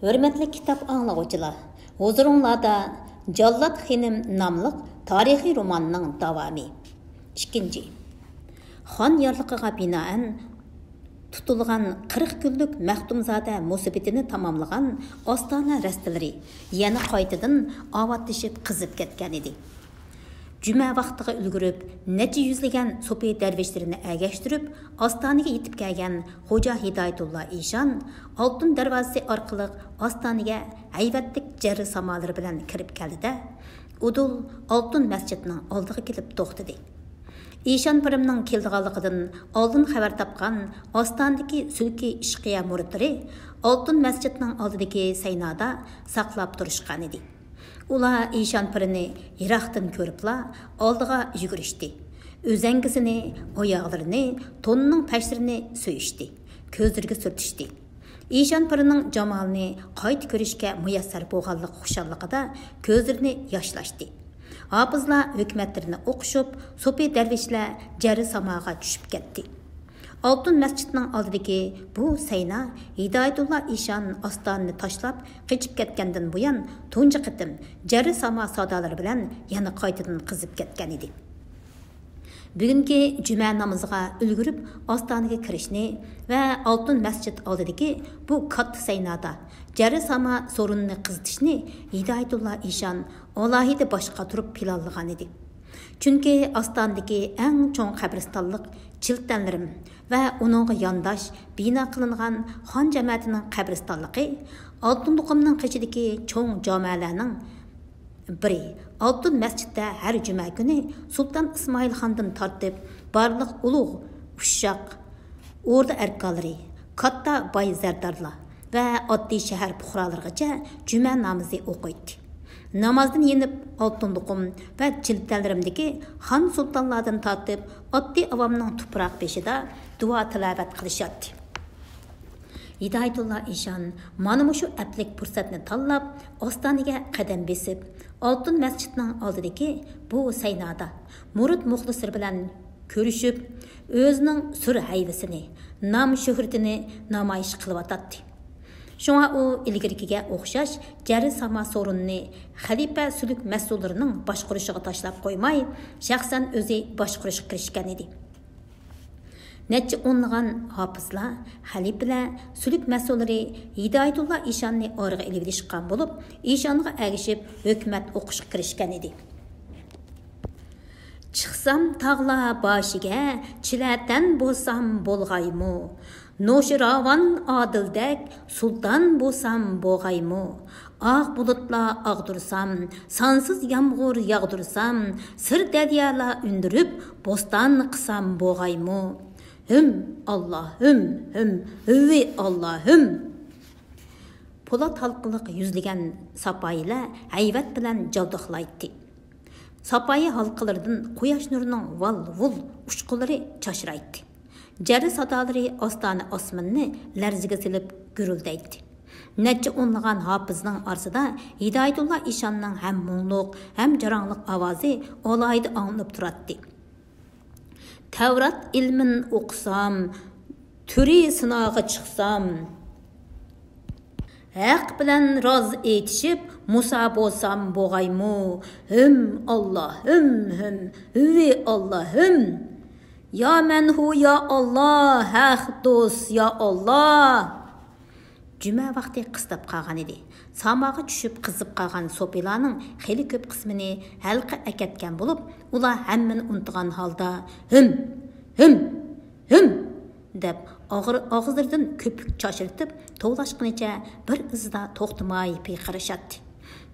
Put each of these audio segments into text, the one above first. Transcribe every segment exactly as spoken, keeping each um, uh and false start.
ھۆرمەتلىك كىتاب ئاڭلىغۇچىلار، ھۇزۇرۇڭلاردا جاللات خېنىم ناملىق تارىخىي روماننىڭ داۋامى. ئىككىنچى. خان يارلىقىغا بىنائەن تۇتۇلغان قىرىق كۈنلۈك مەختۇمزادە مۇسىبىتىنى تاماملىغان ئاستانە رەستىلىرى يەنە قايتىدىن ئاۋاتلىشىپ قىزىپ كەتكەن ئىدى. جۈمە ۋاقتىغا ئۈلگۈرۈپ، نەچچە يۈزلىگەن سوپى دەرۋىشلىرىنى ئەگەشتۈرۈپ، ئاستانىگە يېتىپ كەلگەن خوجا ھىدايەتۇللا ئىشان ئالتۇن دەرۋازىسى ئارقىلىق ئاستانىگە ھەيۋەتلىك جەررى سامالىرى بىلەن كىرىپ كەلدى-دە، ئۇدۇل ئالتۇن مەسچىتنىڭ ئالدىغا كېلىپ توختىدى. ئىشان پىرىمنىڭ كېلىدىغانلىقىدىن ئالدىن خەۋەر تاپقان ئاستانىدىكى سۈلكى ئىشقىيە مۇرىتلىرى ئالتۇن مەسچىتنىڭ ئالدىدىكى سەينادا ساقلاپ تۇرۇشقانىدى. ئۇلار ئىشان پىرىنى يىراقتىن كۆرۈپلا ئالدىغا يۈگۈرۈشتى. ئۆزەڭگىسىنى، ئاياغلىرىنى، تونىنىڭ پەشلىرىنى سۆيۈشتى. كۆزلىرىگە سۈرتۈشتى. ئىشان پىرىنىڭ جامالىنى قايتا كۆرۈشكە مۇيەسسەر بولغانلىقى خۇشاللىقىدا كۆزلىرىنى ياشلاشتى. ھاپىزلار ھۆكمەتلىرىنى ئوقۇشۇپ، سوپى دەرۋىشلەر جەررى ساماغا چۈشۈپ كەتتى. ئالتۇن مەسچىتنىڭ ئالدىدىكى بۇ سەينا ھىدايەتۇللا ئىشان ئاستانىنى تاشلاپ قېچىپ كەتكەندىن بۇيان تۇنجى قېتىم جەررى ساما سادالىرى بىلەن يەنە قايتىدىن قىزىپ كەتكەن ئىدى. بۈگۈنكى جۈمە نامىزىغا ئۈلگۈرۈپ ئاستانىگە كىرىشنى ۋە ئالتۇن مەسچىت ئالدىدىكى بۇ كاتتا سەينادا جەررى ساما سورۇنىنى قىزىتىشنى ھىدايەتۇللا ئىشان ئالاھىدە باش قاتۇرۇپ پىلانلىغان ئىدى. چۈنكى ئاستانىدىكى ئەڭ چوڭ قەبرىستانلىق چىلتەنلىرىم ۋە ئۇنىڭغا يانداش بىنا قىلىنغان خان جەمەتىنىڭ قەبرىستانلىقى ئالتۇن تۇقۇمنىڭ قېشىدىكى چوڭ جامەلەرنىڭ بىرى، ئالتۇن مەسچىتتە ھەر جۈمە كۈنى سۇلتان ئىسمائىل خاندىن تارتىپ بارلىق ئۇلۇغ، ئۇششاق، ئوردا ئەركانلىرى، كاتتا باي زەردارلار ۋە ئاددىي شەھەر پۇقرالىرىغىچە جۈمە نامىزى ئوقۇيتتى. نامازدىن يېنىپ، ئالتۇن تۇقۇم ۋە چىلتەنلىرىمدىكى خان سۇلتانلاردىن تارتىپ ئاددىي ئاۋامنىڭ تۇپراق بېشىدا دۇئا تىلاۋەت قىلىشاتتى. ھىدايەتۇللا ئىشان مانا مۇشۇ ئەپلىك پۇرسەتنى تاللاپ، ئاستانىگە قەدەم بېسىپ، ئالتۇن مەسچىتنىڭ ئالدىدىكى بۇ سەينادا مۇرىت مۇخلىسلىرى بىلەن كۆرۈشۈپ، ئۆزىنىڭ سۈر ھەيۋىسىنى، نام شۆھرىتىنى نامايىش قىلىۋاتاتتى. شۇڭا ئۇ ئىلگىرىكىگە ئوخشاش جەررى ساما سورۇنىنى خەلىپە سۈلۈك مەسئۇللىرىنىڭ باشقۇرۇشىغا تاشلاپ قويماي، شەخسەن ئۆزى باشقۇرۇشقا كىرىشكەن ئىدى. نەچچە ئونلىغان ھاپىزلار، خەلىپىلەر، سۈلۈك مەسئۇللىرى ھىدايەتۇللا ئىشاننى ئارىغا ئېلىۋېلىشقان بولۇپ، ئىشانغا ئەگىشىپ ھۆكۈمەت ئوقۇشقا كىرىشكەن ئىدى. چىقسام تاغلار باشىگە، چىلەتەن بولسام بولغايمۇ؟ نوشىراۋان ئادىلدەك سۇلتان بولسام بولغايمۇ؟ ئاق بۇلۇتلار ئاغدۇرسام، سانسىز يامغۇر ياغدۇرسام، سىر دەريالار ئۈندۈرۈپ، بوستان قىلسام بولغايمۇ؟ ھىم، ئاللا، ھىم، ھىم، ھىۋى، ئاللا، ھىم. پولات ھالقىلىق يۈزلىگەن ساپايىلەر ھەيۋەت بىلەن جاۋدىقلايتتى. ساپايى ھالقىلىرىدىن قۇياش نۇرىنىڭ ۋال-ۋۇل ئۇچقۇنلىرى چاچرايتتى. جەررە سادالىرى ئاستانە ئاسمىنىنى لەرزىگە سېلىپ گۈرۈلدەيتتى. نەچچە ئونلىغان ھاپىزنىڭ ئارىسىدا ھىدايەتۇللا ئىشاننىڭ ھەم مۇڭلۇق، ھەم جاراڭلىق ئاۋازى ئالاھىدە ئاڭلىنىپ تۇراتتى. تەۋرات ئىلمىن ئوقۇسام، تۈرى سىناغا چىقسام، ھەق بىلەن راز ئېيتىشىپ، مۇسا بولسام بوغايمۇ؟ ھىم، ئاللا، ھىم، ھىم، ھىۋى، ئاللا، ھىم. يا مەنھۇ، يا ئاللا، ھەق دوست، يا ئاللا. جۈمە ۋاقتى قىستاپ قالغان ئىدى. ساماغا چۈشۈپ قىزىپ قالغان سوپىلارنىڭ خېلى كۆپ قىسمىنى ھەلقە ئەكەتكەن بولۇپ، ئۇلار ھەممىنى ئۇنتۇغان ھالدا، ھىم، ھىم، ھىم دەپ، ئاغرى-، ئاغزىلىرىدىن كۆپۈك چاچرىتىپ، توۋلاشقىنىچە بىر ئىزدا توختىماي پىقىرىشاتتى.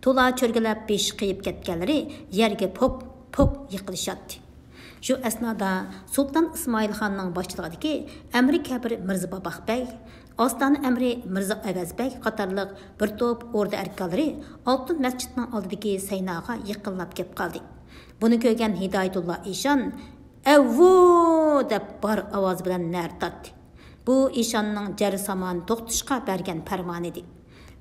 تولا چۆرگىلەپ بېشى قېيىپ كەتكەنلىرى يەرگە پوك، پوك يىقىلىشاتتى. شۇ ئەسنادا سۇلتان ئىسمائىل خاننىڭ باشچىلىقىدىكى ئەمرى كەبىر مىرزا باباق بەگ، ئاستانە ئەمرى مىرزا ئەۋەز بەگ قاتارلىق بىر توپ ئوردا ئەركانلىرى ئالتۇن مەسچىتنىڭ ئالدىدىكى سەيناغا يېقىنلاپ كەپ قالدى. بۇنى كۆرگەن ھىدايەتۇللا ئىشان، «ئەۋۋۇ!» دەپ بار ئاۋازى بىلەن نەرە تارتتى. بۇ ئىشاننىڭ جەررى سامانى توختىتىشقا بەرگەن پەرمانىدى.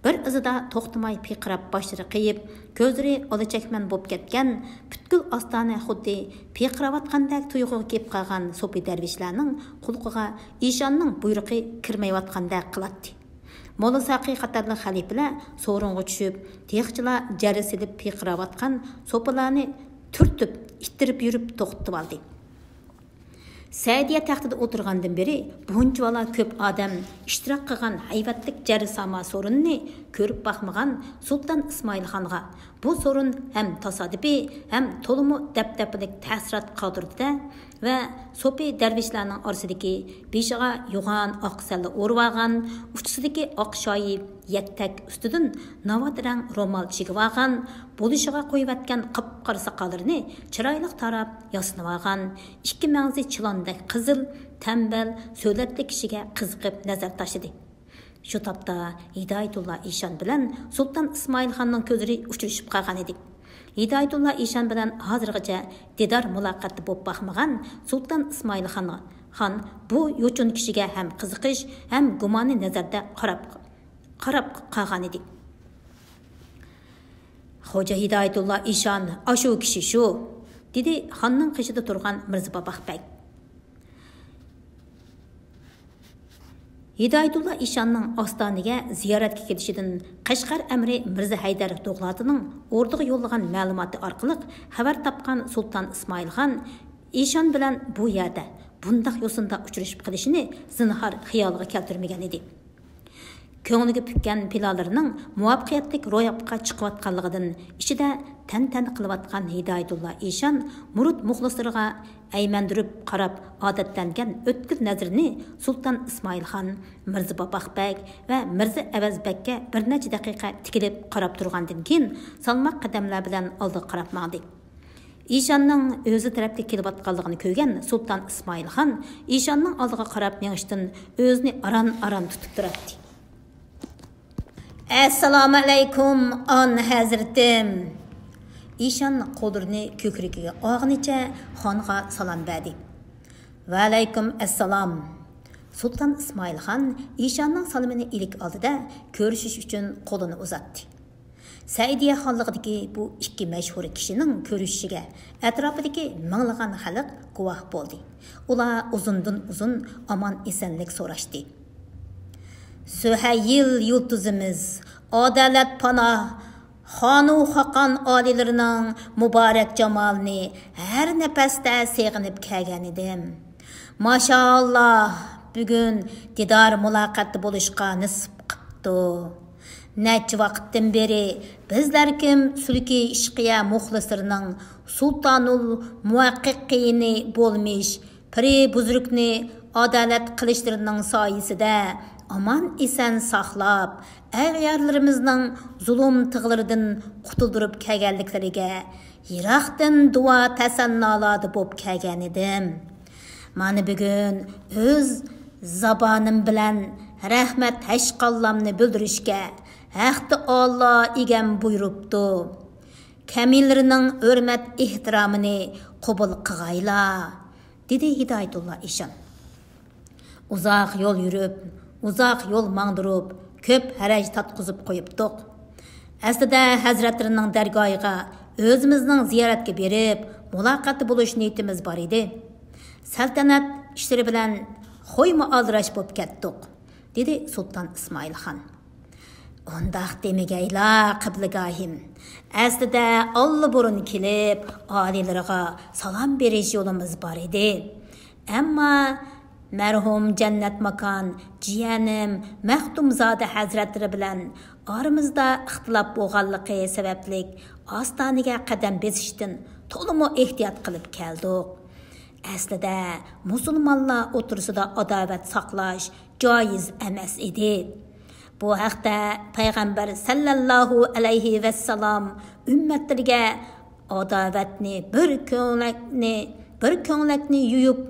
بىر ئىزىدا توختىماي پىقىراپ باشلىرى قېيىپ، كۆزلىرى ئالا چەكمەن بوپ كەتكەن، پۈتكۈل ئاستانە خۇددى پىقىراۋاتقاندەك تۇيغۇغا كېلىپ قالغان سوپى دەرۋىشلەرنىڭ قۇلىقىغا ئىشاننىڭ بۇيرۇقى كىرمەيۋاتقاندەك قىلاتتى. موللا ساقى قاتارلىق خەلىپىلەر سورۇنغا چۈشۈپ، تېخىچىلا جەررە سېلىپ پىرقىراۋاتقان سوپىلارنى تۈرتۈپ، ئىتتىرىپ يۈرۈپ توختىتىۋالدى. سەئىدىيە تەختىدە ئولتۇرغاندىن بېرى بۇنچىۋالا كۆپ ئادەم ئىشتىراك قىلغان ھەيۋەتلىك جەررىساما سورۇننى كۆرۈپ باقمىغان سۇلتان ئىسمائىل خانغا بۇ سورۇن ھەم تاسادىپىي، ھەم تولىمۇ دەپدەپىلىك تەسىرات قالدۇردى-دە، ۋە سوپى دەرۋىشلەرنىڭ ئارىسىدىكى بېشىغا يوغان ئاق سەللە ئورىۋالغان، ئۇچىسىدىكى ئاق شايى يەتتەك ئۈستىدىن ناۋات رەڭ رومال چىگىۋالغان، بولۇشىغا قويۇۋەتكەن قاپقارا ساقاللىرىنى چىرايلىق تاراپ ياسىنىۋالغان، ئىككى مەڭزى چىلاندەك قىزىل، تەمبەل، سۆلەتلىك كىشىگە قىزىقىپ نەزەر تاشلىدى. شۇ تاپتا ھىدايەتۇللا ئىشان بىلەن سۇلتان ئىسمائىل خاننىڭ كۆزلىرى ئۇچرىشىپ قالغانىدى. ھىدايەتۇللا ئىشان بىلەن ھازىرغىچە دىدار مۇلاقاتتا بولۇپ باقمىغان سۇلتان ئىسمائىل خان، خان بۇ يوچۇن كىشىگە ھەم قىزىقىش، ھەم گۇمانىي نەزەردە قاراپ، قاراپ قالغانىدى. «خوجا ھىدايەتۇللا ئىشان، ئاشۇ كىشى شۇ!» دېدى خاننىڭ قېشىدا تۇرغان مىرزا باباق بەگ. ھىدايەتۇللا ئىشاننىڭ ئاستانىگە زىيارەتكە كېلىشىدىن قەشقەر ئەمىرى مىرزا ھەيدەر دوغلاتىنىڭ ئوردىغا يوللىغان مەلۇماتى ئارقىلىق خەۋەر تاپقان سۇلتان ئىسمائىل خان ئىشان بىلەن بۇ يەردە، بۇنداق يوسۇندا ئۇچرىشىپ قېلىشىنى زىنھار خىيالىغا كەلتۈرمىگەن ئىدى. كۆڭلىگە پۈككەن پىلانلىرىنىڭ مۇۋەپپەقىيەتلىك روياپقا چىقىۋاتقانلىقىدىن ئىچىدە تەنتەنە قىلىۋاتقان ھىدايەتۇللا ئىشان مۇرىت مۇخلىسلىرىغا ئەيمەندۈرۈپ قاراپ، ئادەتلەنگەن ئۆتكۈر نەزىرىنى سۇلتان ئىسمائىل خان، مىرزا باباق بەگ ۋە مىرزا ئەۋەز بەگكە بىر نەچچە دەقىقە تىكىلىپ قاراپ تۇرغاندىن كېيىن، سالماق قەدەملەر بىلەن ئالدىغا قاراپ ماڭدى. ئىشاننىڭ ئۆزى تەرەپكە كېلىۋاتقانلىقىنى كۆرگەن سۇلتان ئىسمائىل خان ئىشاننىڭ ئالدىغا قاراپ مېڭىشتىن ئۆزىنى ئاران-ئاران تۇتۇپ تۇراتتى. «ئەسسالامۇ ئەلەيكۇم، ئان ھەزرىتىم!» ئىشان قوللىرىنى كۆكرىكىگە ئالغىنىچە خانغا سالام بەردى. «ۋەئەلەيكۇم ئەسسالام!» سۇلتان ئىسمائىل خان ئىشاننىڭ سالىمىنى ئىلىك ئالدى-دە، كۆرۈشۈش ئۈچۈن قولىنى ئۇزاتتى. سەئىدىيە خانلىقىدىكى بۇ ئىككى مەشھۇر كىشىنىڭ كۆرۈشۈشىگە ئەتراپىدىكى مىڭلىغان خەلق گۇۋاھ بولدى. ئۇلار ئۇزۇندىن ئۇزۇن ئامان-ئېسەنلىك سوراشتى. سۆھەيل يۇلتۇزىمىز، ئادالەت پاناھ، خانۇ خاقان ئالىيلىرىنىڭ مۇبارەك جامالىنى ھەر نەپەستە سېغىنىپ كەلگەنىدىم. ماشائاللا، بۈگۈن دىدار مۇلاقاتتا بولۇشقا نېسىپ قىپتۇ. نەچچە ۋاقىتتىن بېرى بىزلەركىم سۈلكى ئىشقىيە مۇخلىسلىرىنىڭ سۇلتانۇل مۇھەققىقىنى بولمىش پىرى بۇزرۇكنى ئادالەت قىلىشلىرىنىڭ سايىسىدە ئامان-ئېسەن ساقلاپ، ئەغيارلىرىمىزنىڭ زۇلۇم تىغلىرىدىن قۇتۇلدۇرۇپ كەلگەنلىكلىرىگە يىراقتىن دۇئا تەسەننالاردا بولۇپ كەلگەنىدىم. مانا بۈگۈن ئۆز زابانىم بىلەن رەھمەت ھەشقاللامنى بىلدۈرۈشكە ھەق تائالا ئىگەم بۇيرۇپتۇ. كەمىنىلىرىنىڭ ھۆرمەت ئېھتىرامىنى قوبۇل قىغايلا، دېدى ھىدايەتۇللا ئىشان. ئۇزاق يول يۈرۈپ، ئۇزاق يول ماڭدۇرۇپ، كۆپ ھەرەج تارتقۇزۇپ قويۇپتۇق. ئەسلىدە ھەزرەتلىرىنىڭ دەرگاھىغا ئۆزىمىزنىڭ زىيارەتكە بېرىپ، مۇلاقاتتا بولۇش نىيىتىمىز بار ئىدى. سەلتەنەت ئىشلىرى بىلەن خويمۇ ئالدىراش بولۇپ كەتتۇق، دېدى سۇلتان ئىسمائىل خان. ئۇنداق دېمىگەيلا، قىبلىگاھىم. ئەسلىدە ئاللىبۇرۇن كېلىپ، ئالىيلىرىغا سالام بېرىش يولىمىز بار ئىدى. ئەمما مەرھۇم جەننەت ماكان جىيەنىم مەختۇمزادە ھەزرەتلىرى بىلەن ئارىمىزدا ئىختىلاپ بولغانلىقى سەۋەبلىك، ئاستانىگە قەدەم بېسىشتىن تولىمۇ ئېھتىيات قىلىپ كەلدۇق. ئەسلىدە مۇسۇلمانلار ئوتتۇرىسىدا ئاداۋەت ساقلاش جايىز ئەمەس ئىدى. بۇ ھەقتە پەيغەمبەر سەللەللاھۇ ئەلەيھى ۋەسسالام ئۈممەتلىرىگە ئاداۋەتنى بىر كۆڭلەكنى، بىر كۆڭلەكنى يۇيۇپ،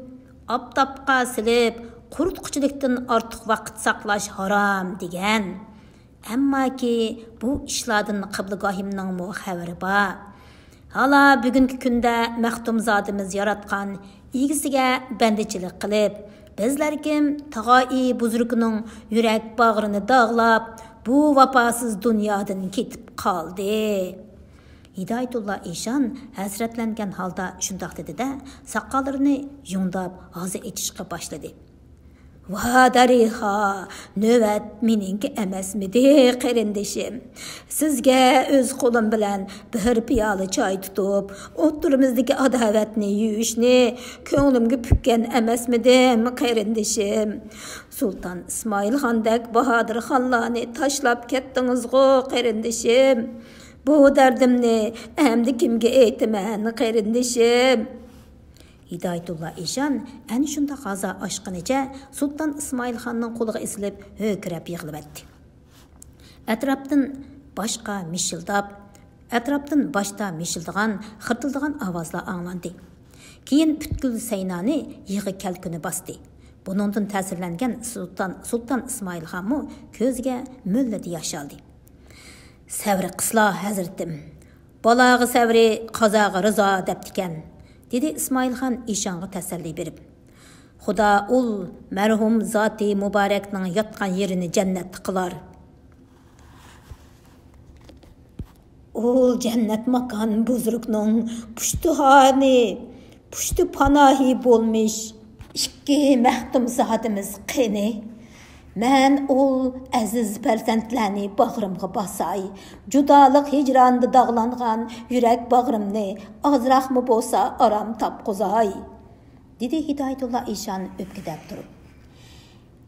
ئاپتاپقا سېلىپ، قۇرۇتقۇچىلىكتىن ئارتۇق ۋاقىت ساقلاش ھارام، دېگەن. ئەمماكى بۇ ئىشلاردىن قىبلىگاھىمنىڭمۇ خەۋىرى بار. ھالا بۈگۈنكى كۈندە مەختۇمزادىمىز ياراتقان ئىگىسىگە بەندىچىلىك قىلىپ، بىزلەركىم تاغايى بۇزرۇكنىڭ يۈرەك باغرىنى داغلاپ، بۇ ۋاپاسىز دۇنيادىن كېتىپ قالدى. ھىدايەتۇللا ئىشان ھەسرەتلەنگەن ھالدا شۇنداق دېدى-دە، ساقاللىرىنى يۇڭداپ ھازا ئېچىشقا باشلىدى. ۋا دەرىخا، نۆۋەت مېنىڭكى ئەمەسمىدى، قېرىندىشىم؟ سىزگە ئۆز قولۇم بىلەن بىر پىيالە چاي تۇتۇپ، ئوتتۇرىمىزدىكى ئاداۋەتنى يۇيۇشنى كۆڭلۈمگە پۈككەن ئەمەسمىدىم، قېرىندىشىم؟ سۇلتان ئىسمائىلخاندەك باھادىر خانلارنى تاشلاپ كەتتىڭىزغۇ، قېرىندىشىم. بۇ دەردىمنى ئەمدى كىمگە ئېيتىمەن، قېرىندىشىم؟ ھىدايەتۇللا ئىشان ئەنە شۇنداق غازا ئاشقىنىچە سۇلتان ئىسمائىلخاننىڭ قولىغا ئېسىلىپ ھۆركىرەپ يىغلىۋەتتى. ئەتراپتىن باشقا مىشىلداپ، ئەتراپتىن باشتا مىشىلدىغان، خىرتىلدىغان ئاۋازلار ئاڭلاندى. كېيىن پۈتكۈل سەينانى يىغا كەلكۈنى باستى. بۇنىڭدىن تەسىرلەنگەن سۇلتان، سۇلتان ئىسمائىلخانمۇ كۆزىگە مۆللىدە ياش ئالدى. سەۋرى قىسلا، ھەزرىتىم. بالاغا سەۋرى، قازاغا رىزا دەپتىكەن، دېدى ئىسمائىلخان ئىشانغا تەسەللى بېرىپ. خۇدا ئۇل مەرھۇم زاتى مۇبارەكنىڭ ياتقان يېرىنى جەننەتتە قىلار. ئۇل جەننەت ماكان بۇزرۇكنىڭ پۇشتىھانى، پۇشتىپاناھى بولمىش ئىككى مەختۇمزادىمىز قېنى؟ مەن ئۇل ئەزىز پەرزەنتلەرنى باغرىمغا باساي، جۇدالىق ھىجراندا داغلانغان يۈرەك باغرىمنى ئازراقمۇ بولسا ئارام تاپقۇزاي، دېدى ھىدايەتۇللا ئىشان ئۆپكىدەپ تۇرۇپ.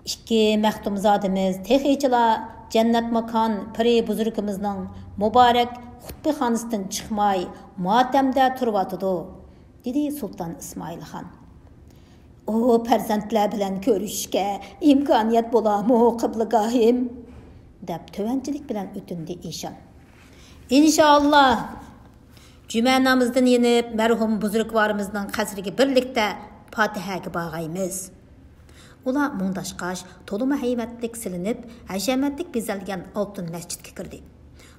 ئىككى مەختۇمزادىمىز تېخىچىلا جەننەت ماكان پىرى بۇزرۇكىمىزنىڭ مۇبارەك خۇتبىخانىسىدىن چىقماي، ماتەمدە تۇرۇۋاتىدۇ، دېدى سۇلتان ئىسمائىلخان. ئۇ پەرزەنتلەر بىلەن كۆرۈشۈشكە ئىمكانىيەت بولارمۇ، قىبلىگاھىم؟ دەپ تۆۋەنچىلىك بىلەن ئۆتۈندى ئىشان. ئىنشائاللا، جۈمە نامىزىدىن يېنىپ، مەرھۇم بۇزرۇكۋارىمىزنىڭ قەسرىگە بىرلىكتە پاتىھەگە بارغايمىز. ئۇلار مۇڭداشقاچ، تولىمۇ ھەيۋەتلىك سېلىنىپ، ھەشەمەتلىك بېزەلگەن ئالتۇن مەسچىتكە كىردى.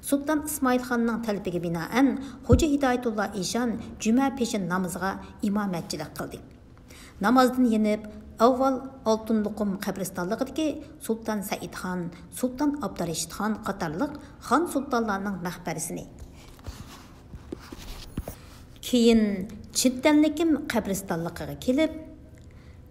سۇلتان ئىسمائىلخاننىڭ تەلىپىگە بىنائەن، خوجا ھىدايەتۇللا ئىشان جۈمە پېشىن نامىزىغا ئىمامەتچىلىك قىلدى. نامازدىن يېنىپ، ئاۋۋال ئالتۇن لوقۇم قەبرىستانلىقىدىكى سۇلتان سەئىدخان، سۇلتان ئابدۇرېشىتخان قاتارلىق خان سۇلتانلارنىڭ مەقبەرىسىنى، كېيىن چىنتەنلىكىم قەبرىستانلىقىغا كېلىپ،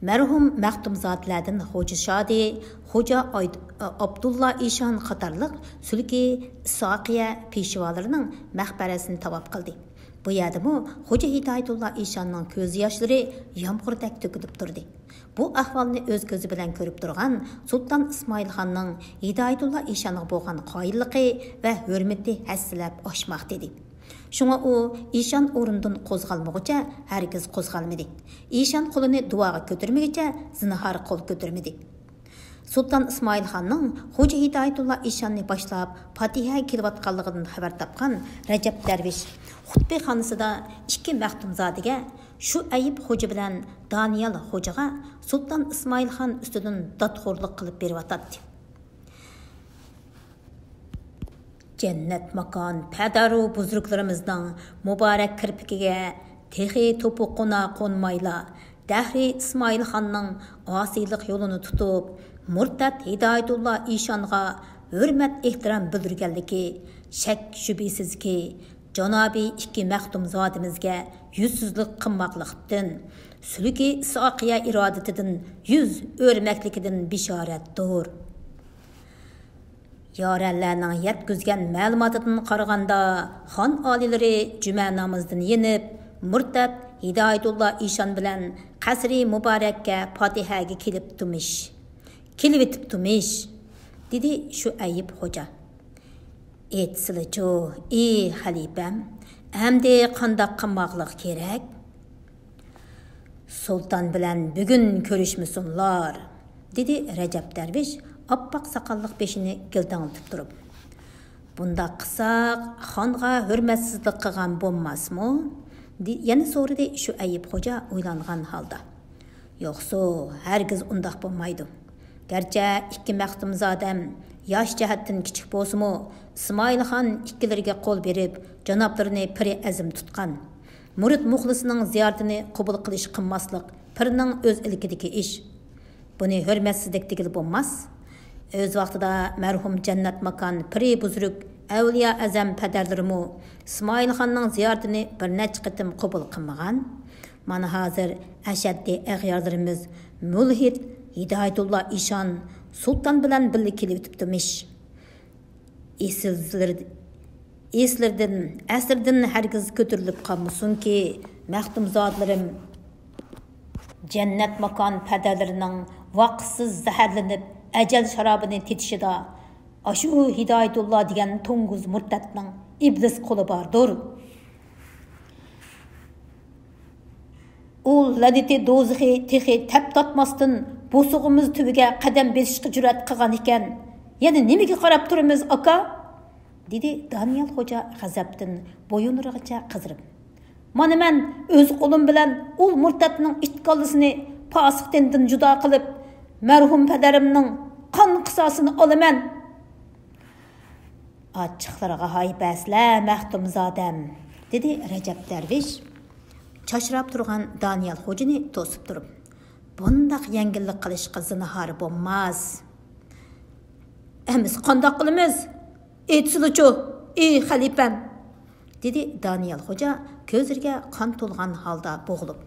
مەرھۇم مەختۇمزادىلەردىن خوجا شادى، خوجا ئايد-، ئابدۇللا ئىشان قاتارلىق سۈلكى ئىسھاقىيە پېشۋالىرىنىڭ مەقبەرىسىنى تاۋاپ قىلدى. بۇ يەردىمۇ خوجا ھىدايەتۇللا ئىشاننىڭ كۆز ياشلىرى يامغۇردەك تۆكۈلۈپ تۇردى. بۇ ئەھۋالنى ئۆز كۆزى بىلەن كۆرۈپ تۇرغان سۇلتان ئىسمائىلخاننىڭ ھىدايەتۇللا ئىشانغا بولغان قايىللىقى ۋە ھۆرمىتى ھەسسىلەپ ئاشماقتا ئىدى. شۇڭا ئۇ ئىشان ئورنىدىن قوزغالمىغۇچە ھەرگىز قوزغالمىدى. ئىشان قولىنى دۇئاغا كۆتۈرمىگۈچە زىنھار قول كۆتۈرمىدى. سۇلتان ئىسمائىلخاننىڭ خوجا ھىدايەتۇللا ئىشاننى باشلاپ پاتىھەگە كېلىۋاتقانلىقىدىن خەۋەر تاپقان رەجەپ دەرۋىش خۇتبىخانىسىدا ئىككى مەختۇمزادىگە شۇئەيىب خوجا بىلەن دانىيال خوجىغا سۇلتان ئىسمائىلخان ئۈستىدىن دادخورلۇق قىلىپ بېرىۋاتاتتى. جەننەت ماكان پەدەرۇ بۇزرۇكلىرىمىزنىڭ مۇبارەك كىرپىكىگە تېخى توپا قونا قونمايلا، دەھرىي ئىسمائىلخاننىڭ ئاسىيلىق يولىنى تۇتۇپ، مۇرتەت ھىدايەتۇللا ئىشانغا ھۆرمەت ئېھتىرام بىلدۈرگەنلىكى شەك شۈبھىسىزكى، جانابىي ئىككى مەختۇمزادىمىزگە يۈزسىزلىك قىلماقلىقتىن، سۈلۈكى ئىسھاقىيە ئىرادىتىدىن يۈز ئۆرمەكلىكىدىن بېشارەتتۇر. يارەنلەرنىڭ يەتكۈزگەن مەلۇماتىدىن قارىغاندا، خان ئالىيلىرى جۈمە نامىزىدىن يېنىپ، مۇرتەت ھىدايەتۇللا ئىشان بىلەن قەسرى مۇبارەككە پاتىھەگە كېلىپتىمىش. كېلىۋېتىپتىمىش، دېدى شۇئەيىب خوجا. ئېيتسىلىچۇ، ئى خەلىپەم، ئەمدى قانداق قىلماقلىق كېرەك؟ سۇلتان بىلەن بۈگۈن كۆرۈشمىسۇنلار، دېدى رەجەپ دەرۋىش ئاپئاق ساقاللىق بېشىنى گىلداڭلىتىپ تۇرۇپ. بۇنداق قىلساق، خانغا ھۆرمەتسىزلىك قىلغان بولماسمۇ؟ دې-، يەنە سورىدى شۇئەيىب خوجا ئويلانغان ھالدا. يوقسۇ، ھەرگىز ئۇنداق بولمايدۇ. گەرچە ئىككى مەختۇمزادەم ياش جەھەتتىن كىچىك بولسىمۇ، ئىسمائىلخان ئىككىلىرىگە قول بېرىپ، جانابلىرىنى پىرى ئەزىم تۇتقان. مۇرىت مۇخلىسىنىڭ زىيارىتىنى قوبۇل قىلىش قىلماسلىق پىرنىڭ ئۆز ئىلكىدىكى ئىش. بۇنى ھۆرمەتسىزلىك دېگىلى بولماس. ئۆز ۋاقتىدا مەرھۇم جەننەت ماكان پىرى بۇزرۇك ئەۋلىيا ئەزەم پەدەرلىرىمۇ ئىسمائىلخاننىڭ زىيارىتىنى بىر نەچچە قېتىم قوبۇل قىلمىغان. مانا ھازىر ئەشەددىي ئەغيارلىرىمىز مۇلھىد ھىدايەتۇللا ئىشان سۇلتان بىلەن بىللە كېلىۋېتىپتىمىش. ئېسىللىرىدىن، ئەسىردىن ھەرگىز كۆتۈرۈلۈپ قالمىسۇنكى، مەختۇمزادىلىرىم، جەننەت ماكان پەدەلىرىنىڭ ۋاقىتسىز زەھەرلىنىپ ئەجەل شارابىنى تېتىشىدا ئاشۇ ھىدايەتۇللا دېگەن توڭگۇز مۇرتەتنىڭ ئىبلىس قولى باردۇر. ئۇ لەنىتى دوزىخى تېخى تەپ تارتماستىن، بوسۇغىمىز تۈۋىگە قەدەم بېسىشقا جۈرئەت قىلغان ئىكەن. يەنە نېمىگە قاراپ تۇرىمىز، ئاكا؟ دېدى دانىيال خوجا غەزەپتىن بويۇنلىرىغىچە قىزىرىپ. مانا مەن ئۆز قولۇم بىلەن ئۇ مۇرتەتنىڭ ئىت كاللىسىنى پاسىق تېنىدىن جۇدا قىلىپ، مەرھۇم پەدەرىمنىڭ قان قىساسىنى ئالىمەن. ئاچچىقلىرىغا ھاي بەرسىلە، مەختۇمزادەم، دېدى رەجەپ دەرۋىش چاچراپ تۇرغان دانىيال خوجىنى توسۇپ تۇرۇپ. بۇنداق يەڭگىللىك قىلىشقا زىنھار بولماس. ئەمىسە قانداق قىلىمىز؟ ئېيتسىلىچۇ، ئى خەلىپەم، دېدى دانىيال خوجا كۆزلىرىگە قان تولغان ھالدا بوغۇلۇپ.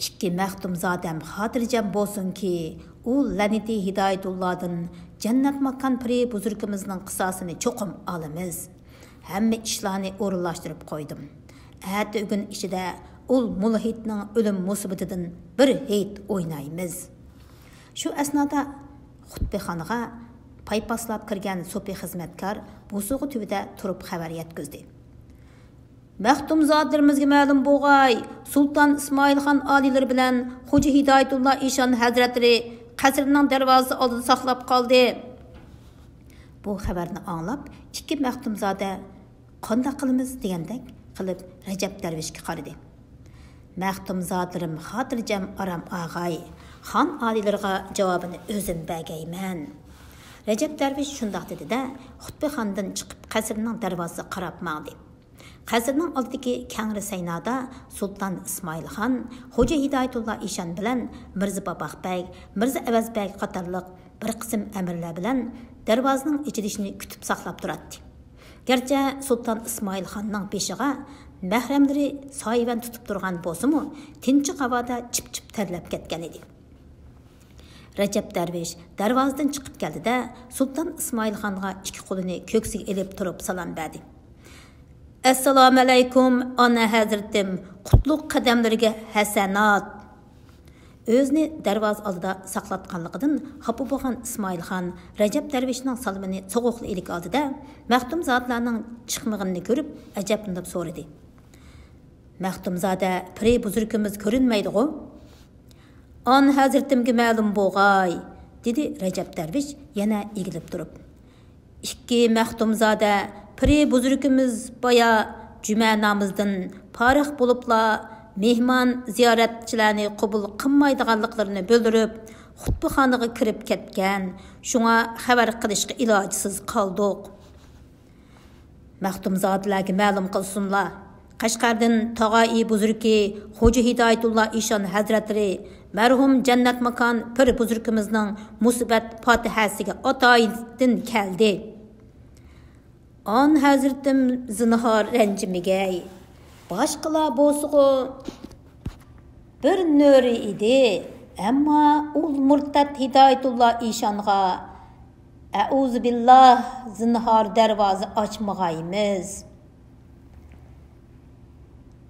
ئىككى مەختۇمزادەم خاتىرجەم بولسۇنكى، ئۇ لەنىتى ھىدايەتۇللادىن جەننەت ماكان پىرى بۇزرۇكىمىزنىڭ قىساسىنى چوقۇم ئالىمىز. ھەممە ئىشلارنى ئورۇنلاشتۇرۇپ قويدۇم. ئەتە ئۆگۈن ئىچىدە ئۇل مۇلھىدنىڭ ئۆلۈم مۇسىبىتىدىن بىر ھېيت ئوينايمىز. شۇ ئەسنادا خۇتبىخانىغا پايپاسلاپ كىرگەن سوپى خىزمەتكار بوسۇغا تۈۋىدە تۇرۇپ خەۋەر يەتكۈزدى. مەختۇمزادىلىرىمىزگە مەلۇم بولغاي، سۇلتان ئىسمائىلخان ئالىيلىرى بىلەن خوجا ھىدايەتۇللا ئىشان ھەزرەتلىرى قەسرىنىڭ دەرۋازىسى ئالدىدا ساقلاپ قالدى. بۇ خەۋەرنى ئاڭلاپ، ئىككى مەختۇمزادە قانداق قىلىمىز دېگەندەك قىلىپ رەجەپ دەرۋىشكە قارىدى. مەختۇمزادىلىرىم خاتىرجەم ئارام ئاغاي، خان ئالىيلىرىغا جاۋابىنى ئۆزۈم بەرگەيمەن. رەجەپ دەرۋىش شۇنداق دېدى-دە، خۇتبىخانىدىن چىقىپ قەسرىنىڭ دەرۋازىسىغا قاراپ ماڭدى. قەسىرنىڭ ئالدىدىكى كەڭرى سەينادا سۇلتان ئىسمائىلخان، خوجا ھىدايەتۇللا ئىشان بىلەن مىرزا باباق بەگ، مىرزا ئەۋەز بەگ قاتارلىق بىر قىسىم ئەمىرلەر بىلەن دەرۋازىنىڭ ئېچىلىشىنى كۈتۈپ ساقلاپ تۇراتتى. گەرچە سۇلتان ئىسمائىلخاننىڭ بېشىغا مەھرەملىرى سايىۋەن تۇتۇپ تۇرغان بولسىمۇ، تىنچىق ھاۋادا چىپ-چىپ تەرلەپ كەتكەن ئىدى. رەجەپ دەرۋىش دەرۋازىدىن چىقىپ كەلدى-دە، سۇلتان ئىسمائىلخانغا ئىككى قولىنى كۆكسىگە ئېلىپ تۇرۇپ سالام بەردى. ئەسسالامۇئەلەيكۇم، ئانا ھەزرىتىم، قۇتلۇق قەدەملىرىگە ھەسەنات. ئۆزىنى دەرۋازا ئالدىدا ساقلاتقانلىقىدىن خاپا بولغان ئىسمائىلخان رەجەپ دەرۋىشنىڭ سالىمىنى سوغۇقلا ئىلىك ئالدى-دە، مەختۇمزادىلارنىڭ چىقمىغىنىنى كۆرۈپ ئەجەبلىنىپ سورىدى. مەختۇمزادە پىرى بۇزرۇكىمىز كۆرۈنمەيدىغۇ؟ ئان ھەزرىتىمگە مەلۇم بولغاي، دېدى رەجەپ دەرۋىش يەنە ئېگىلىپ تۇرۇپ. ئىككى مەختۇمزادە پىرى بۇزرۇكىمىز بايا جۈمە نامىزىدىن پارىخ بولۇپلا، مېھمان زىيارەتچىلەرنى قوبۇل قىلمايدىغانلىقلىرىنى بىلدۈرۈپ، خۇتبىخانىغا كىرىپ كەتكەن. شۇڭا خەۋەر قىلىشقا ئىلاجسىز قالدۇق. مەختۇمزادىلەرگە مەلۇم قىلسۇنلا، قەشقەردىن تاغايى بۇزرۇكى خوجا ھىدايەتۇللا ئىشان ھەزرەتلىرى مەرھۇم جەننەت ماكان پىر بۇزرۇكىمىزنىڭ مۇسىبەت پاتىھەسىگە ئاتايىندىن كەلدى. ئان ھەزرىتىم زىنھار رەنجىمىگەي. باشقىلار بولسىغۇ بىر نۆرە ئىدى، ئەمما ئۇل مۇرتەت ھىدايەتۇللا ئىشانغا ئەئۇزۇبىللا، زىنھار دەرۋازا ئاچمىغايمىز.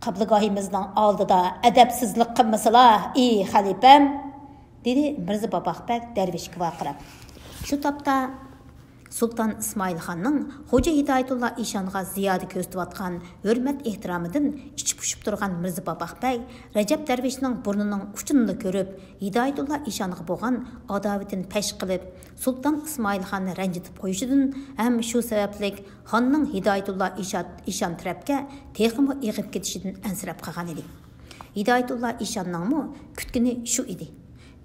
قىبلىگاھىمىزنىڭ ئالدىدا ئەدەپسىزلىك قىلمىسىلا، ئى خەلىپەم، دېدى مىرزا باباق بەگ دەرۋىشكە ۋارقىراپ. شۇ تاپتا سۇلتان ئىسمائىلخاننىڭ خوجا ھىدايەتۇللا ئىشانغا زىيادە كۆرسىتىۋاتقان ھۆرمەت ئېھتىرامىدىن ئىچى پۇشۇپ تۇرغان مىرزا باباق بەگ رەجەپ دەرۋىشنىڭ بۇرنىنىڭ ئۇچىنىلا كۆرۈپ، ھىدايەتۇللا ئىشانغا بولغان ئاداۋىتىنى پەش قىلىپ، سۇلتان ئىسمائىلخاننى رەنجىتىپ قويۇشىدىن ھەم شۇ سەۋەبلىك خاننىڭ ھىدايەتۇللا ئىشا-، ئىشان تەرەپكە تېخىمۇ ئېغىپ كېتىشىدىن ئەنسىرەپ قالغان ئىدى. ھىدايەتۇللا ئىشاننىڭمۇ كۈتكىنى شۇ ئىدى.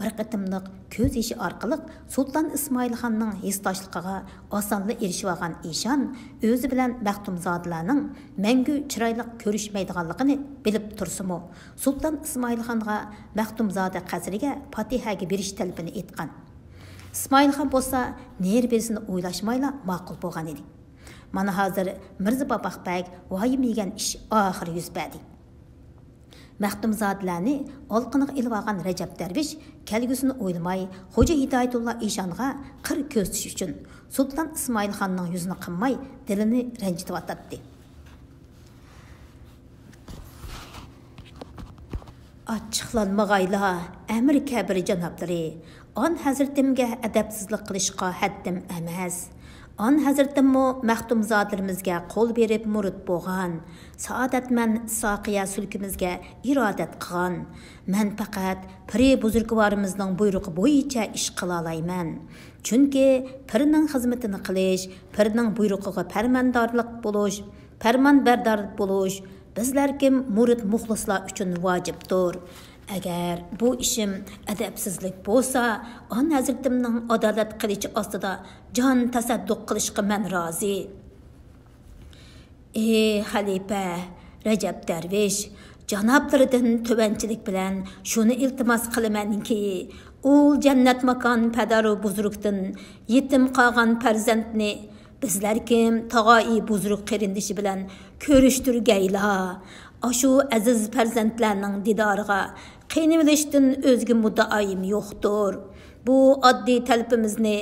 بىر قېتىملىق كۆز يېشى ئارقىلىق سۇلتان ئىسمائىلخاننىڭ ھېسداشلىقىغا ئاسانلا ئېرىشىۋالغان ئىشان ئۆزى بىلەن مەختۇمزادىلەرنىڭ مەڭگۈ چىرايلىق كۆرۈشمەيدىغانلىقىنى بىلىپ تۇرسىمۇ، سۇلتان ئىسمائىلخانغا مەختۇمزادە قەسرىگە پاتىھەگە بېرىش تەلىپىنى ئېيتقان. ئىسمائىلخان بولسا نېرى بېرىسىنى ئويلاشمايلا ماقۇل بولغان ئىدى. مانا ھازىر مىرزا باباق بەگ ۋايىمە يېگەن ئىش ئاخىرى يۈز بەردى. مەختۇمزادىلەرنى ئالىقىنىغا ئېلىۋالغان رەجەپ دەرۋىش كەلگۈسىنى ئويلىماي، خوجا ھىدايەتۇللا ئىشانغا قىر كۆرسىتىش ئۈچۈن سۇلتان ئىسمائىل خاننىڭ يۈزىنى قىمماي، دىلىنى رەنجىتىۋاتاتتى. ئاچچىقلانمىغايلا، ئەمىر كەبىر جانابلىرى، ئان ھەزرىتىمگە ئەدەپسىزلىك قىلىشقا ھەددىم ئەمەس. ئان ھەزرىتىممۇ مەختۇمزادىلىرىمىزگە قول بېرىپ مۇرىت بولغان، سائادەتمەن ئىسھاقىيە سۈلكىمىزگە ئىرادەت قىلغان. مەن پەقەت پىرى بۇزرۇكۋارىمىزنىڭ بۇيرۇقى بويىچە ئىش قىلالايمەن. چۈنكى پىرنىڭ خىزمىتىنى قىلىش، پىرنىڭ بۇيرۇقىغا پەرماندارلىق بولۇش، پەرمانبەردار بولۇش بىزلەركىم مۇرىت مۇخلىسلار ئۈچۈن ۋاجىپتۇر. ئەگەر بۇ ئىشىم ئەدەپسىزلىك بولسا، ئان ھەزرىتىمنىڭ ئادالەت قىلىچى ئاستىدا جان تەسەددۇق قىلىشقا مەن رازى. ئى خەلىپە رەجەپ دەرۋىش، جانابلىرىدىن تۆۋەنچىلىك بىلەن شۇنى ئىلتىماس قىلىمەنكى، ئۇل جەننەت ماكان پەدەرۇ بۇزرۇكتىن يېتىم قالغان پەرزەنتنى بىزلەركىم تاغايى بۇزرۇك قېرىندىشى بىلەن كۆرۈشتۈرگەيلا. ئاشۇ ئەزىز پەرزەنتلەرنىڭ دىدارىغا قېنىۋېلىشتىن ئۆزگە مۇددىئايىم يوقتۇر. بۇ ئاددىي تەلىپىمىزنى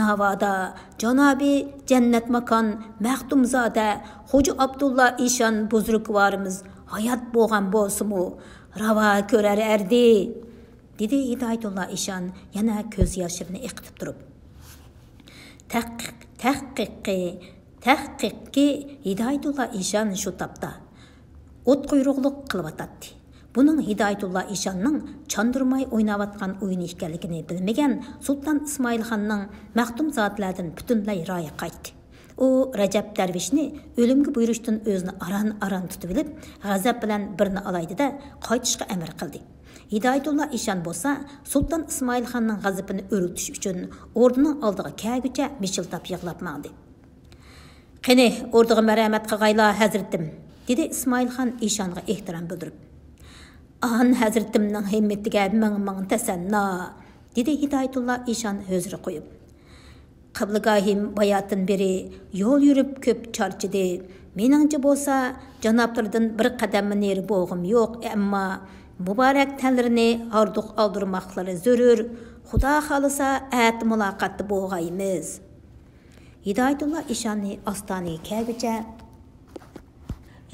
ناۋادا جانابى جەننەت ماكان مەختۇمزادە خوجا ئابدۇللا ئىشان بۇزرۇكۋارىمىز ھايات بولغان بولسىمۇ راۋا كۆرەر ئەردى، دېدى ھىدايەتۇللا ئىشان يەنە كۆز ياشلىرىنى ئېقىتىپ تۇرۇپ. تەھقىق، تەھقىققى، تەھقىقكى ھىدايەتۇللا ئىشان شۇ تاپتا ئوت قۇيرۇقلۇق قىلىۋاتاتتى. بۇنىڭ ھىدايەتۇللا ئىشاننىڭ چاندۇرماي ئويناۋاتقان ئويۇنى ئىكەنلىكىنى بىلمىگەن سۇلتان ئىسمائىلخاننىڭ مەختۇمزادىلەردىن پۈتۈنلەي رايى قايتتى. ئۇ رەجەپ دەرۋىشنى ئۆلۈمگە بۇيرۇشتىن ئۆزىنى ئاران-ئاران تۇتۇۋېلىپ، غەزەپ بىلەن بىرنى ئالايدۇ-دە، قايتىشقا ئەمر قىلدى. ھىدايەتۇللا ئىشان بولسا سۇلتان ئىسمائىلخاننىڭ غەزىپىنى ئۆرلىتىش ئۈچۈن ئوردىنىڭ ئالدىغا كەلگۈچە مىشىلداپ يىغلاپ ماڭدى. «قېنى، ئوردىغا مەرھەمەت قىلغايلا، ھەزرىتىم!» دېدى ئىسمائىلخان ئىشانغا ئېھتىرام بىلدۈرۈپ. «ئان ھەزرىتىمنىڭ ھىممىتىگە مىڭ مىڭ تەسەننا!» دېدى ھىدايەتۇللا ئىشان ھۆزۈر قويۇپ. «قىبلىگاھىم باياتىن بېرى يول يۈرۈپ كۆپ چارچىدى. مېنىڭچە بولسا، جانابلىرىدىن بىر قەدەممۇ نېرى بولغۇم يوق، ئەمما مۇبارەك تەنلىرىنى ھاردۇق ئالدۇرماقلىرى زۆرۈر. خۇدا خالىسا، ئەتە مۇلاقاتتا بولغايمىز.» ھىدايەتۇللا ئىشاننى ئاستانىگە كەلگۈچە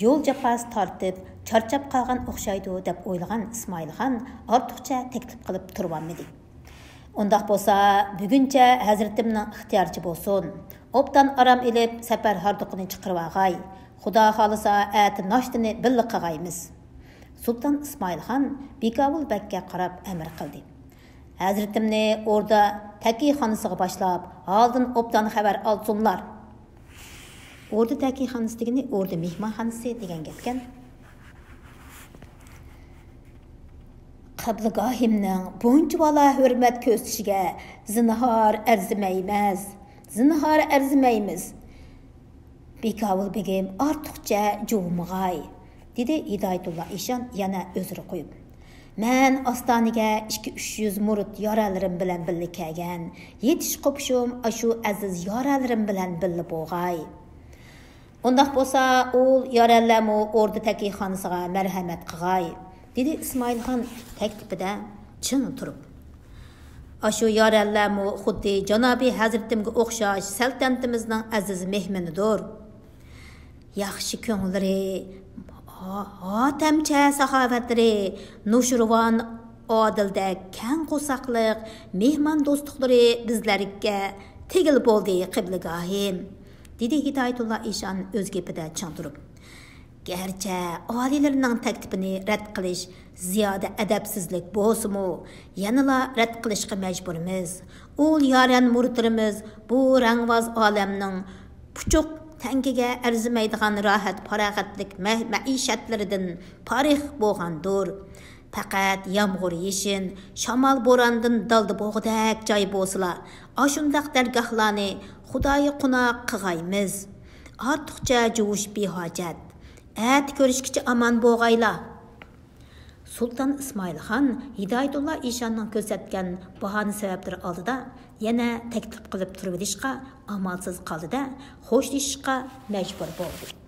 يول جاپاسى تارتىپ، چارچاپ قالغان ئوخشايدۇ، دەپ ئويلىغان ئىسمائىلخان ئارتۇقچە تەكلىپ قىلىپ تۇرۇۋالمىدى. «ئۇنداق بولسا، بۈگۈنچە ھەزرىتىمنىڭ ئىختىيارىچە بولسۇن. ئوبدان ئارام ئېلىپ، سەپەر ھاردۇقىنى چىقىرىۋالغاي. خۇدا خالىسا، ئەتە ناشتىنى بىللە قىلغايمىز.» سۇلتان ئىسمائىلخان بىكاۋۇل بەگكە قاراپ ئەمىر قىلدى. «ھەزرىتىمنى ئوردا تەكىيخانىسىغا باشلاپ، ھالدىن ئوبدان خەۋەر ئالسۇنلار.» ئوردا تەكىيخانىسى دېگىنى ئوردا مېھمانخانىسى دېگەن گەپكەن. «قىبلىگاھىمنىڭ بۇنچىۋالا ھۆرمەت كۆرسىتىشىگە زىنھار ئەرزىمەيمىز، زىنھار ئەرزىمەيمىز. بىكاۋۇل بېگىم ئارتۇقچە جۇۋۇمىغاي.» دېدى ھىدايەتۇللا ئىشان يەنە ھۆزۈر قويۇپ. «مەن ئاستانىگە ئىككى ئۈچ يۈز مۇرىت يارەنلىرىم بىلەن بىللە كەلگەن. يېتىش قوپۇشۇم ئاشۇ ئەزىز يارەنلىرىم بىلەن بىللە بولغاي.» «ئۇنداق بولسا، ئۇل يارەنلەرمۇ ئوردا تەكىيخانىسىغا مەرھەمەت قىغاي.» دېدى ئىسمائىلخان تەكلىپىدە چىڭ تۇرۇپ. «ئاشۇ يارەنلەرمۇ خۇددى جانابىي ھەزرىتىمگە ئوخشاش سەلتەنىتىمىزنىڭ ئەزىز مېھمىنىدۇر. ياخشى كۆڭۈللىرى، ھا-، ھاتەمچە ساخاۋەتلىرى، نوشۇرۋان ئادىلدەك كەڭ قورساقلىق، مېھمان دوستلۇقلىرى بىزلەرگە تېگىل بولدى، قىبلىگاھىم.» دېدى ھىدايەتۇللا ئىشان ئۆز گېپىدە چىڭ تۇرۇپ. «گەرچە ئالىيلىرىنىڭ تەكلىپىنى رەت قىلىش زىيادە ئەدەپسىزلىك بولسىمۇ، يەنىلا رەت قىلىشقا مەجبۇرمىز. ئۇل يارەن مۇرىتلىرىمىز بۇ رەڭۋاز ئالەمنىڭ پۇچۇق تەڭگىگە ئەرزىمەيدىغان راھەت-پاراغەتلىك مە-، مەئىشەتلىرىدىن پارىخ بولغاندۇر. پەقەت يامغۇر-يېشىن، شامال-بوراندىن دالدا بولغۇدەك جاي بولسىلا، ئاشۇنداق دەرگاھلارنى خۇدايى قوناق قىغايمىز. ئارتۇقچە جۇۋۇش بىھاجەت. ئەتە كۆرۈشكىچە ئامان بولغايلا.» سۇلتان ئىسمائىلخان ھىدايەتۇللا ئىشاننىڭ كۆرسەتكەن باھانە سەۋەبلىرى ئالدىدا يەنە تەكلىپ قىلىپ تۇرۇۋېلىشقا ئامالسىز قالدى-دە، خوشلىشىشقا مەجبۇر بولدى.